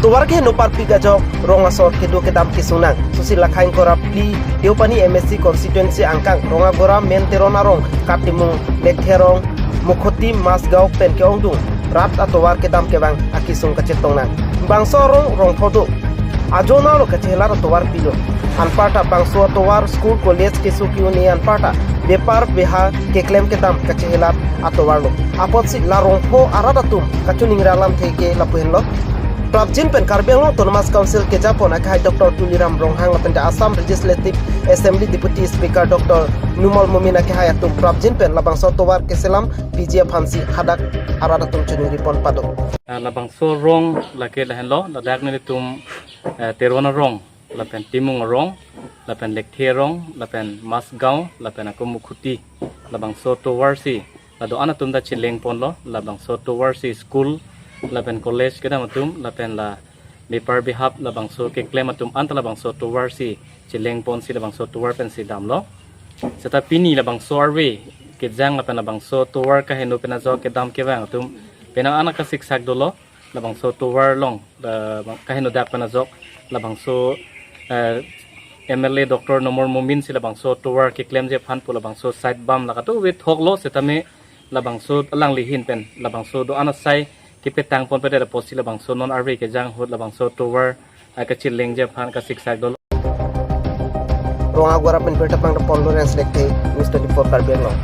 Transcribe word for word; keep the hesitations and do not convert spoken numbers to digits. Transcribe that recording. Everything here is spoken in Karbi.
Tovar keheno parpik ajok rong asor kedo kedam kesung nang. Susi lakhai ingkoi ra phli Deopani M A C constituency angkang Rongagora, Men Teron arong, Katimung, Lekthe arong, Mukhoti, Masgaon pen ke-ongdung rat atovar kedam kevang akesung kachetong nang. Bangso arong rong pho do. Ajo nalo kachehelar atovar pilo. Anparta bangso atovar school college keso ke-un-e anparta bepar beha keklem kedam kachehelar atovar lo. Apotsi la rong pho arat atum kachiningra alamthe ke lapu henlo. Prapjin pen Karbi Anglong Autonomous Council kejapon akehai Doctor Tuliram Ronghang lapen Assam Legislative Assembly Deputy Speaker Doctor Numal Momin akehai atum prapjin pen labangso atovar keselam piji aphansi hadak arat atum chiningri pon pado. Ah, labangso arong lake lahenlo, ladak nelitum, eh, Teron arong, lapen Timung arong, lapen Lekthe arong, lapen Masgaon, lapen ako Mukhoti. Labangso atovar si la do-an atum ta cheleng ponlo, labangso atovar si school, lapen college kedam atum, lapen la bepar behap labangso keklem atum anta labangso atovar si cheleng ponsi labangso atovar pensi damlo. Seta pini labangso arve kejang lapen labangso atovar keheno pen ajok kedam kevang atum penang an akasiksak dolo. Labangso atovar along, eh, keheno dak pen ajok labangso, eh, M L A Doctor Numal Momin si labangso atovar keklemji aphan pu labangso side bam la kadokave thoklo, setame labangso alangli ahin pen labangso do-an asai kepetang ponpedet apotsi labangso non arve kejang ahut labangso atovar, eh, kachelengji aphan kasiksak dolo. Rongagora pen birta pangdapon Lawrence Lekthe, News twenty-four Karbi Anglong.